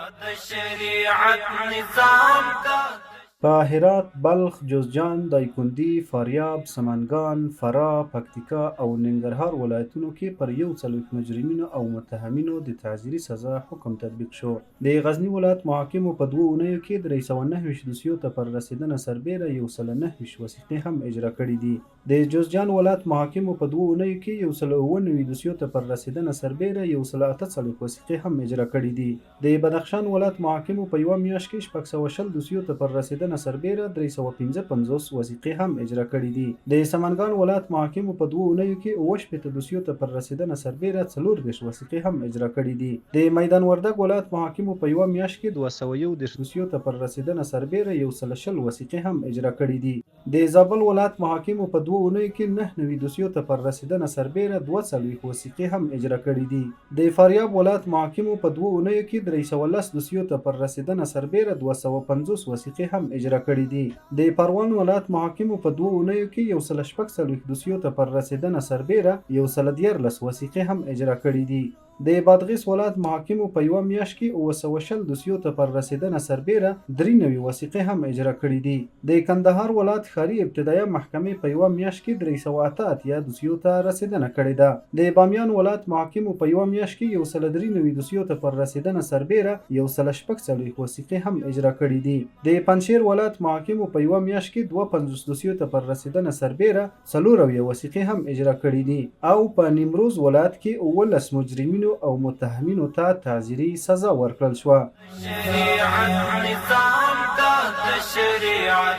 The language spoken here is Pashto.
د شریعت نظام ته. په هرات، بلخ، جوزجان، دایکندي، فاریاب، سمنګان، فراه، پکتیکا او ننګرهار ولایتونو کې پر 41 مجرمینو او متهمینو د تعزیري سزا حکم تطبیق شو. د غزني ولایت محاکمو په 2 اونیو کې 329 دوسیو ته پر رسېدنه سربېره 129 وثیقې هم اجرا کړې دي. د جوزجان ولایت محاکمو په 2 اونیو کې 197 دوسیو ته پر رسېدنه سربېره 148 وثیقې هم اجرا کړې دي. د بدخشان ولایت محاکمو په یوه میاشت کې 620 دوسیو ته پر رسېدنه سربېره 355 وثیقې هم اجرا کړې دي. د سمنګان ولایت محاکمو په 2 اونیو کې 67 دوسیو ته پر رسېدنه سربېره 34 وثیقې هم اجرا کړې دي. د میدان وردګ ولایت محاکمو په یوه میاشت کې 231 دوسیو ته پر رسېدنه سربېره 120 وثیقې هم اجرا کړې دي. د زابل ولایت محاکمو په 2 اونیو کې 99 دوسیو ته پر رسېدنه سربېره 42 وثیقې هم اجرا کړې دي. د فاریاب ولایت محاکمو په 2 اونیو کې 310 دوسیو ته پر رسېدنه سربېره 250 وثیقې هم اجرا کړې دي. د پروان ولایت محاکمو په 2 اونیو کې 146 دوسیو ته پر رسېدنه سربېره 113 وثیقې هم اجرا کړې دي. د بادغیس ولایت محاکمو په یوه میاشت کې 720 دوسیو ته پر رسېدنه سربېره 93 وثیقې هم اجرا کړې دي. د کندهار ولایت ښاري ابتدایه محکمې په یوه میاشت کې 388 دوسیو ته رسېدنه کړې ده. د بامیان ولایت محاکمو په یوه میاشت کې 193 دوسیو ته پر رسېدنه سربېره 146 وثیقې هم اجرا کړې دي. د پنجشیر ولایت محاکمو په یوه میاشت کې 52 دوسیو ته پر رسېدنه سربېره 74 وثیقې هم اجرا کړې دي او په نیمروز ولایت کې 17 مجرمینو او متهمینو ته تعزیري سزا ورکړل شوه. شریعت نظام ته د شریعت.